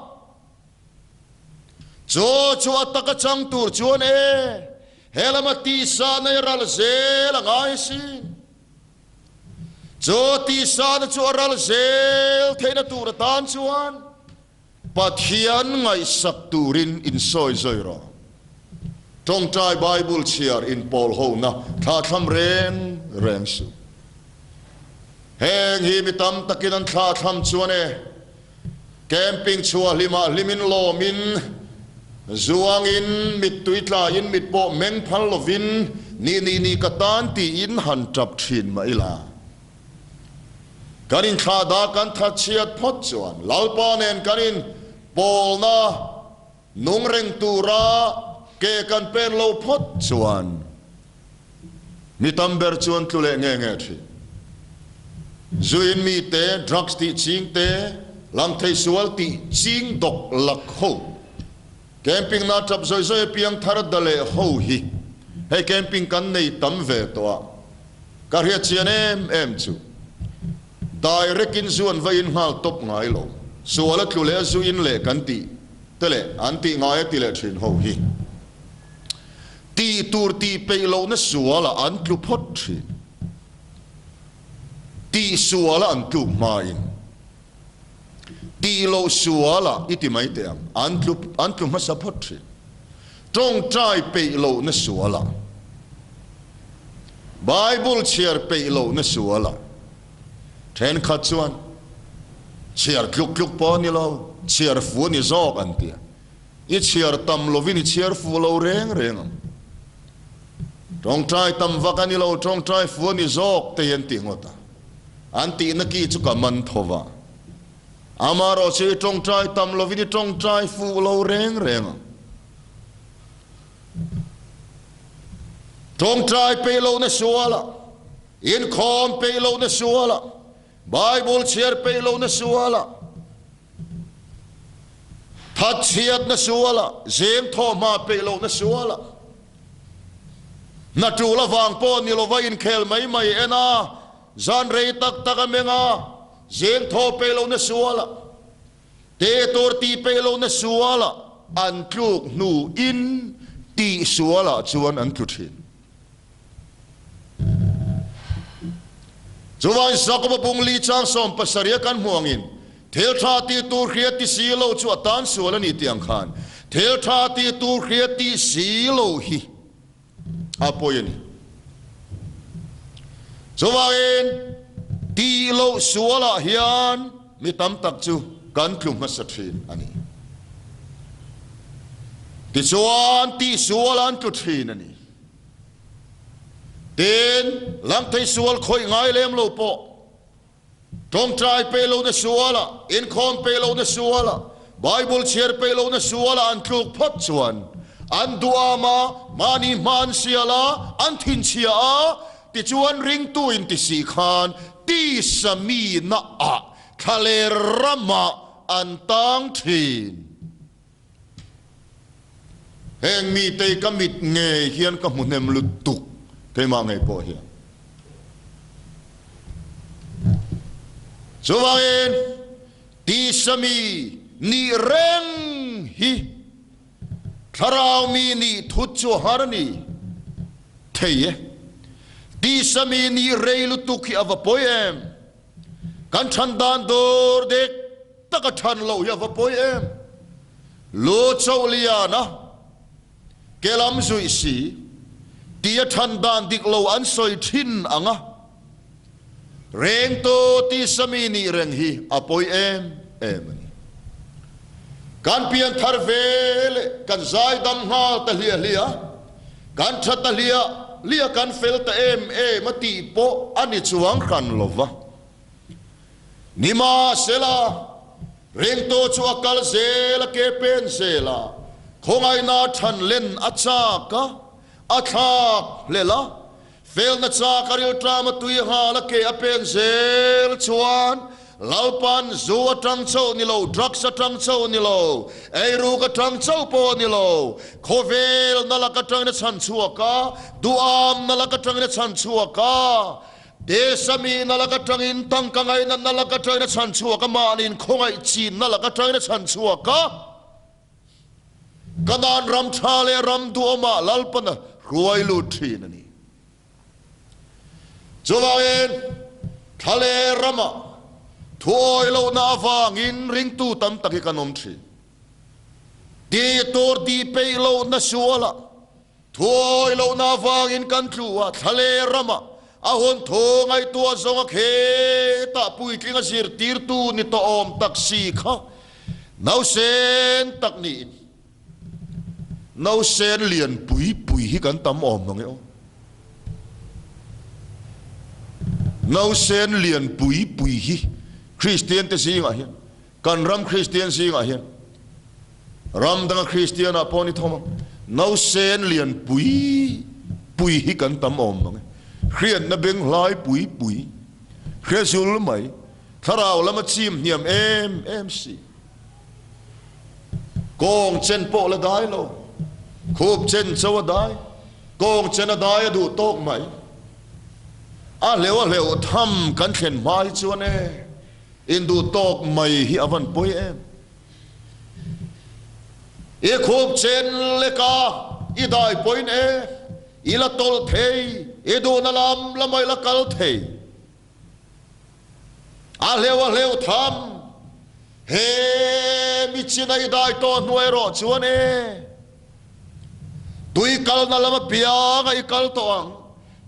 Chu chu a taka chang tur chuan e, he lama tisa nei ral zel a ngai sin. Chu tisana chu a ral zel theihna tur atan chuan Pathian ngaihsak turin insawi zawi rawh. Tawngtai Bible chhiar inpawl hona thla thlam reng reng suh. Heng hi mi tam takin an thla thlam chuan e, camping chhuah hlimah hlimin lawmin, zuangin, mittui tlaiin mit pawh meng phal lovin ni ni ni ka tan tiin han tap thin mah ila. Kan inthlahdah kan thatchhiat phawt chuan Lalpa nen kan in pawlna nung reng tura ke kan pen lo phawt chuan mi tam ber chuan tlu leh nge nge thin. Zuin mi te, drugs tih ching te, langthei sual tih ching dawk lak ho, camping na tap zawi zawi apiang thar da leh ho hi hei camping kan nei tam ve tawh a. Ka hriat chian em em chu direct in zu an va in nghal tawp ngai lo, sual a tlu leh a zu in leh kan tih te leh an tih ngai a ti leh thin ho hi tih tur tih peih lohna sual ah an tlu phawt thin, tih sual ah an tluk hma in tih loh sual ah i ti mai teh ang an tlu an tlu hmasa phawt thin. Tawngtai peih lohna sualah, Bible chhiar peih lohna sualah thenkhat chuan chhiar tluk tluk pawh a ni lo, chhiar fu a ni zawk an ti a. I chhiar tam lovin i chhiar fu lo reng reng ang. Tawngtai tam vak a ni lo, tawngtai fu a ni zawk te hi an ti ngawt a. An tihna ki chu ka man tho va. Amaherawh chu i tawngtai tam lovin i tawngtai fuh lo reng reng ang. Tawngtai peih lohna sualah, inkhawm peih lohna sualah, Bible chhiar peih lohna sualah, thatchhiatna sualah, zeng thawhhma peih lohna sualah, hna tul avang pawh ni lova inkhel mai mai en a, Zan rei tak tak a meng a, zeng thaw peih lohna sualah, te tur tih peih lohna sualah an tluk hnuin tih sualah chuan an tlu thin. Chuvangin Jakoba bung li chang 70 a kan hmuh angin, Thil tha tih tur hria ti si lo chu a tan sual a ni tih ang khan, thil tha tih tur hria tih si lo hi a pawi a ni. Chuvangin tih loh sualah hian mi tam tak chu kan tlu hmasa thin a ni. Tichuan tih sual an tlu thin a ni. Tin, langthei sual khawih ngai lem lo pawh Tawngtai peih lohna sualah, inkhawm peih lohna sualah, Bible chhiar peih lohna sualah an tluk phawt chuan an duham a, mahni hma an sial a, an thinchhia a, tichuan ringtu in ti si khan tisa mi naah thlaler ramah an tang thin. Heng mite ka mit ngei hian ka hmu hnem lutuk keimah ngei pawh hian. Chuvangin tisa mi nih reng hi thlarau mi nih thut chu a har a ni thei e. Tisa mi nih rei lutuk hi a va pawi em? Kan than dan dawr dek taka than loh hi a va pawi em? Lu chauh liana ke lam zuih si tia than dan dik lo an sawi thin ang a, rengtu tisa mi nih reng hi a pawi em em a ni. Kan pian thar ve leh kan zaidam nghal ta hliah hliah a, kan tha ta hliah. lia kan fel ta em em a tih pawh a ni chuang hran lo va. Nimahsela, ringtu chu a kal zel a ke pen zel a, khawngaihna than len a chak a, a thlak hlel a, Felna chak a rilṭam a tui nghal a ke a pen zel chuan Lalpan zu aṭang chauh ni lo, drugs aṭang chauh ni lo, eiruk aṭang chauh pawh ni lo, khawvel na lak aṭangin a chhan chhuak a, duham na lak aṭangin a chhan chhuak a, Desami na lak aṭangin tangka ngainatna lak aṭangin a chhan chhuak a, mahniin khawngaih chinna lak aṭangin a chhan chhuak a. Kanaan ram tha leh ram duhawmah Lalpan a hruai lut thin a ni. Chuvangin, thla leh ramah thuawi lohna avangin ringtu tam tak hi kan awm thin. Tih tur tih peih lohna sualah Thuawi lohna avangin kan tlu a, thla leh ramah a hun thu ngaihtuah zawnga khetah puitlinga zirtirtu ni tawh awm tak si kha nausen tak niin nausen lian pui pui hi kan tam awm mang e aw. Nausen lian pui pui hi Kristian te zingah hian Kan ram Kristian zingah hian ram danga Kristian ah pawh ni thawm ang, nausen lian pui pui hi kan tam awm mang e. Hriatna beng hlai pui pui, hre zul mai, thlarau lama chim hniam em em si. Kawng chen pawh la dai lo, khup chen cho a dai, kawng chen a dai a duh tawk mai. A hleuh a hleuh tham kan thlen hma hi chuan e. Induh tawk mai hi a van pawi em? I khup chen lek a, i dai pawhin e, i la tawlh thei, i duhna lam lamah i la kal thei. A hleuh a hleuh tham, he mi china i dai tawh hnuai erawh chuan e, tui kalna lam apianga i kal tawh ang,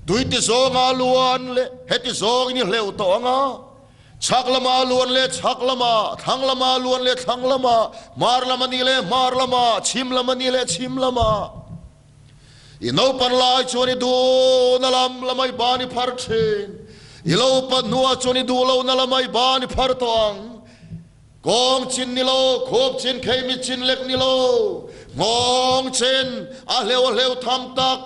tui ti zawnga luan leh heti zawngin i hleuh tawh ang a, Chhak lama luan leh chhak lama, thlang lama luan leh thlang lama, hmar lama ni leh hmar lama, chhim lama ni leh chhim lama. I naupan lai chuan i duhna lam lama i ban i phar thin. I lo pan hnuah chuan i duh lohna lama i ban i phar tawh ang. Kawng chin ni lo, khuap chin, kheimi chin lek ni lo, nghawng chin, a hleuh a hleuh tham tak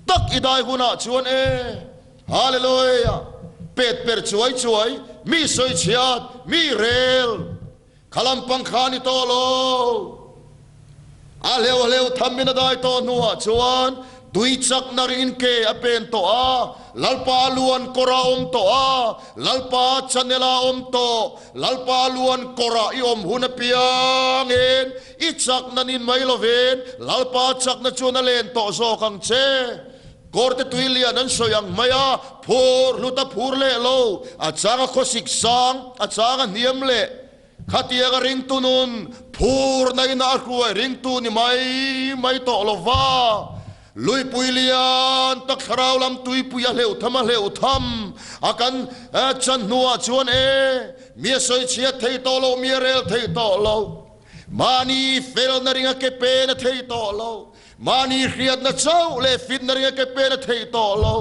tak i dai hunah chuan e, Hallelujah! Pet per chuai chuai, mi sawi chhiat, mi rel, kha lampang kha ni tawh lo. A hleuh a hleuh tham in a dai tawh hnuah chuan tui chakna ringin ke a pen tawh a, Lalpa luan kawr a awm tawh a, Lalpa channel a awm tawh, Lalpa luan kawrah i awm hun apiangin i chakna nin mai lovin Lalpa chakna chuan a len tawh zawk ang che. Kawrte tui lian an sawi ang mai a, phur hlut a phur leh lo, a chang a khawsik sang, a chang a hniam leh. Khatiang a ringtu nun phur na ina a hruai ringtu ni mai mai tawh lo va. Luipui lian tak thlarau lam tuipui a hleuh tham a hleuh tham a kan chan hnuah chuan e, mi a sawi chhiat thei tawh lo, mi a rel thei tawh lo, mahni felna ringa ke pen a thei tawh lo. Mahni hriatna chauh leh fitna ringa ke pen a theih tawh lo.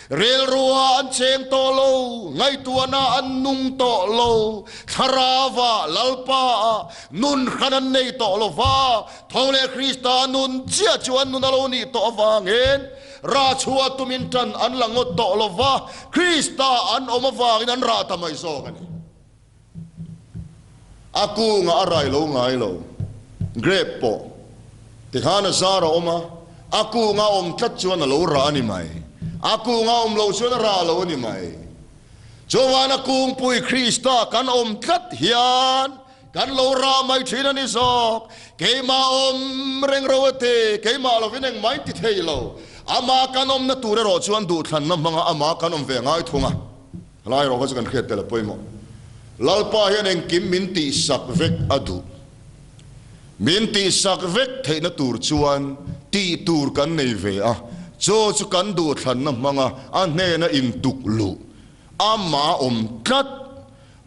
Relrua an cheng tawh lo, ngaihtuahna an nung tawh lo, Thlarauva, Lalpa-a nun hran an nei tawh lo va, tho leh Krista nun chiah chu an nun a lo nih tawh avangin rah chhuah tumin tan an la ngawt tawh lo va, Krista an awm avangin an rah ta mai zawk a ni. A kungah a rai lo ngai lo. Grape pawh tikhan a zar a awm a, a kunga awm tlat chuan a lo rah a ni mai. A kunga awm lo chuan a rah lo a ni mai. Chuan a kungpui Krista kan awm tlat hian kan lo rah mai thin a ni zawk. Keimah awm reng ro a ti, keimah lovin engmah in ti thei lo. Amah kan awmna tur erawh chuan duhthlanna hmanga amah kan awm ve ngai thung a. Helai erawh kha chu kan hriat tel a pawimawh. Lalpa hian engkim min tihsak vek a duh. Min tihsak vek theihna tur chuan tih tur kan nei ve a, chaw chu kan duhthlanna hmanga a hnena intuk luh, amah awm tlat,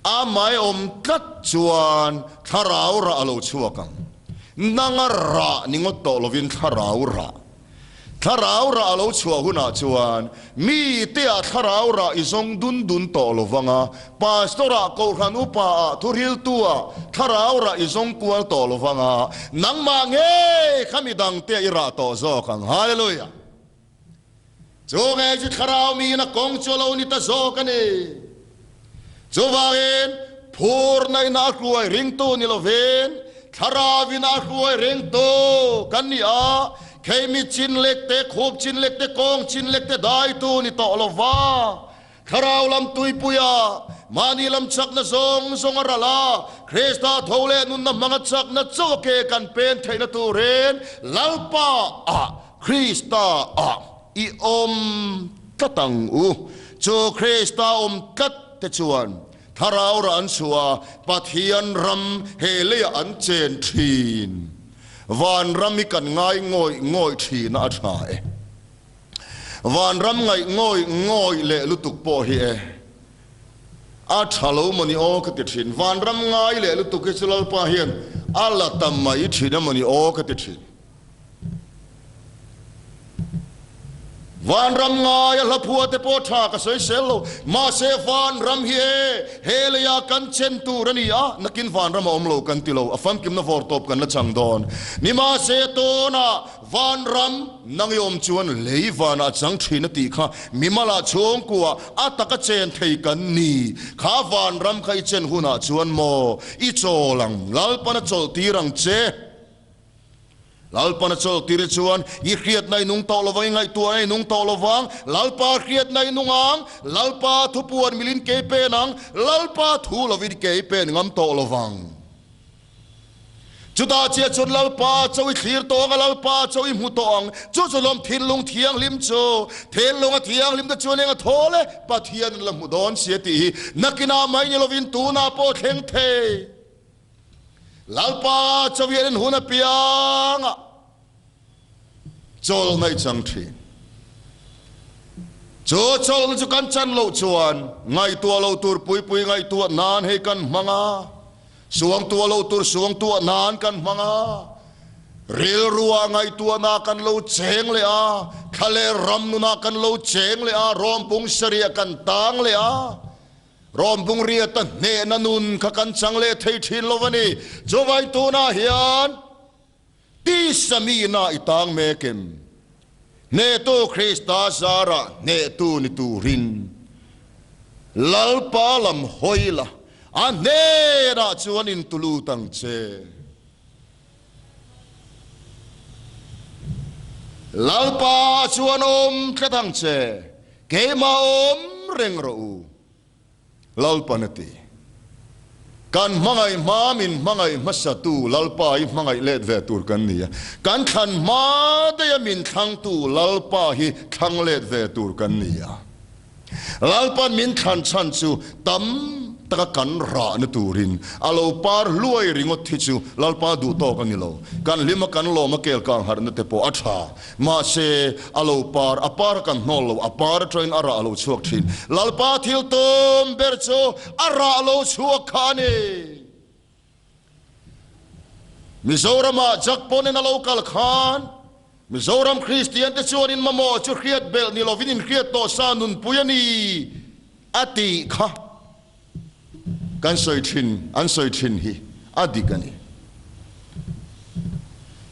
amah awm tlat chuan thlarau rah a lo chhuak ang. Nanga rah ni ngawt tawh lovin thlarau rah. Thlarau rah a lo chhuah hunah chuan mite-ah thlarau rah i zawng dun dun tawh lo vang a, Pastor-ah, Kohhran upa-ah, thuhriltu-ah thlarau rah i zawng kual tawh lo vang a, nangmah ngei kha midangte-ah i rah tawh zawk ang. Hallelujah! Chu ngei chu thlarau miin a kawng chu a lo ni ta zawk a ni. Chuvangin, phurna in a hruai ringtu ni lovin, thlarau in a hruai ringtu kan ni a, kheimi chin lek te, khup chin lek te, kawng chin lek te daitu ni tawh lova, thlarau lam tuipuia mahni lam chakna zawng zawng a ral a, Krista tho leh nunna hmanga chakna chaw ke kan pen theihna turin Lalpa ah Krista ah i awm tlat ang u. Chu Krista awm tlat te chuan Thlarau rah an chhuah a, Pathian ram he leiah an chen thin. Van ram hi kan ngai ngawih ngawih thin a, a tha e. Van ram ngaih ngawih ngawih leh lutuk pawh hi e. A tha lo mawni aw ka ti thin. Van ram ngai leh lutuk hi chu Lalpa hian a la ta mai thin a mawni aw ka ti thin. Vanram ngai a hlaphua te pawh tha ka sawi sel lo. Mahse vanram hi e, he leia kan chen tur a ni a, nakin vanram a awm lo kan ti lo, a famkimna vawr tawp kan la chang dawn. Nimahse tunah vanram nang i awm chuan lei vanah chang thin a tih kha mimalah chhungkua a taka chen thei kan ni. Kha vanram kha i chen hunah chuan maw i chawl ang, Lalpan a chawlh tir ang che. Lalpan a chawlhtir hi chuan i hriatna i nung tawh lovang, i ngaihtuahna i nung tawh lovang, Lalpa hriatna i nung ang, Lalpa thupuan milin kei pen ang, Lalpa thu lovin kei pen ngam tawh lovang. Chutah chiah chuan Lalpa cho i thlir tawh ang a, Lalpa cho i hmu tawh ang, chu chu lawm thinlung thianghlim chu, thinlunga thianghlim te chuan eng a thawl e, Pathian an la hmu dawn si a tih hi nakinah mai ni lovin tunah pawh thleng thei. Lalpa chawianin hun apiangah chawl ngaih chang thin. Chu chawlhna chu kan chan loh chuan ngaihtuah loh tur puipui ngaihtuah nan hei kan hmang a, suangtuah loh tur suangtuah nan kan hmang a, rilrua ngaihtuahna kan lo cheng leh a, thla leh ram nunah kan lo cheng leh a, rawmpung sarih kan tang leh a, Rawm bungriata hnehna nun kha kan chang leh thei thin lo a ni. Chuvai tunah hian tisa mihna i tang mek em? Hnehtu Krista zarah hnehtu ni turin Lalpa lam hawi la, a hnenah chuan intulut ang che. Lalpa chuan awm tlat ang che, keimah awm reng rawh u, Lalpan a ti. Kan hmangaih hma min hmangaih hmasatu Lalpa hi hmangaih let ve tur kan ni a, kan thlan hma daih a min thlangtu Lalpa hi thlang let ve tur kan ni a. Lalpan min thlan chhan chu tam taka kan rahna turin a lo par hluai ringawt hi chu Lalpa duh tawk a ni lo. Kan hlima kan lawm a kel kang harhna te pawh a tha. Mahse, a lo par, a par a kan hnawl lo, a par atangin a rah a lo chhuak thin. Lalpa thil tum ber chu a rah lo chhuak kha a ni. Mizoramah Jack Ponen a lo kal khan Mizoram Kristian te chuan in mamawh chu hriat belh ni lovin in hriat tawh sa nunpui a ni a tih kha kan sawi thin, an sawi thin hi a dik a ni.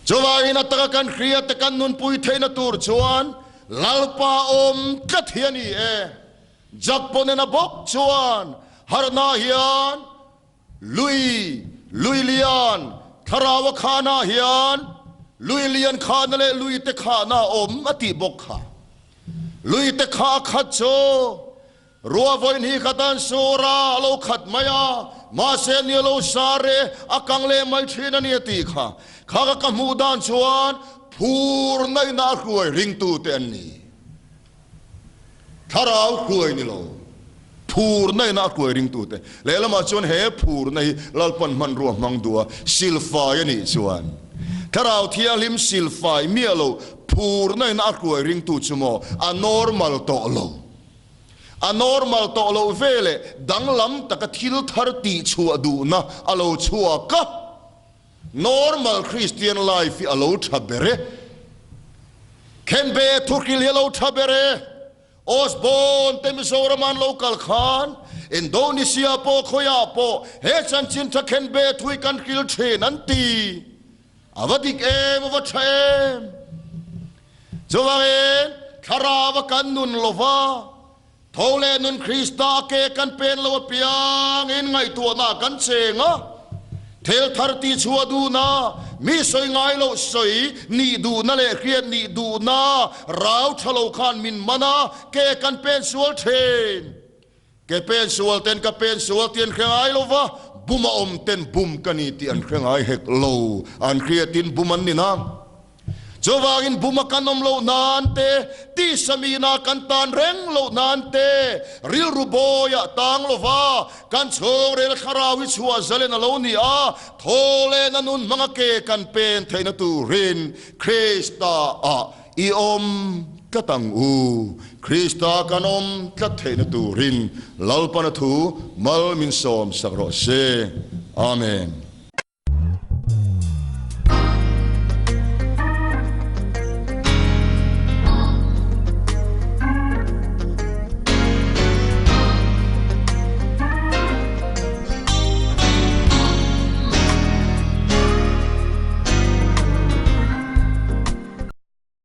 Chuvangin a taka kan hriat te kan nunpui theihna tur chuan Lalpa awm tlat hi a ni e. Jack Ponen a bawk chuan harhna hian Lui, lui lian, thlarau a khahna hian lui lian khahna leh lui te khahna a awm a tih bawk kha. Lui te kha a khat chu ruah vawiin hi khat an sur a, a lo khat mai a, mahse ni a lo sar e, a kang leh mai thin a ni a tih kha. Kha ka ka hmuh dan chuan phur naihna a hruai ringtute an ni. Thlarau hruai ni lo, phurna ina a hruai ringtute lehlamah chuan he phurna hi Lalpan hmanrua hmang duh a, silfai a nih chuan Thlarau Thianghlim silfai miah lo phurna ina a hruai ringtu chu maw a normal tawh lo. A normal tawh loh veleh danglam taka thil thar tihchhuah duhna a lo chhuak a. Normal Christian life hi a lo tha ber e. Khenbe thuhril hi a lo tha ber e. Osborne te Mizoram an lo kal khan Indonesia pawh khawiah pawh he chanchin tha Khenbe thu hi kan hril thin an ti. A va dik em, a va tha em. Chuvangin thlarau a kan nun lova, tho leh nun Krista ke kan pen lo apiangin ngaihtuahna kan cheng a, thil thar tih chhuah duhna, mi sawi ngai loh sawi nih duhna leh hriat nih duhna rau tha lo khan min man a, ke kan pen sual thin. Ke pen sual ten ka pen sual tih an hre ngai lo va, bum a awm ten bum ka ni tih an hre ngai hek lo, an hriatin bum an ni nang. Chuvangin bum a kan awm loh nan te, tisa mina kan tan reng loh nan te, rilru bawiah tang lo va, kan chhungrel thlarau hi chhuah zalen a lo ni a, thaw leh na nun hmanga ke kan pen theihna turin Krista ah I awm tlat ang u. Krista kan awm tlat theihna turin Lalpana thu mal min sawm sak rawh se. Amen.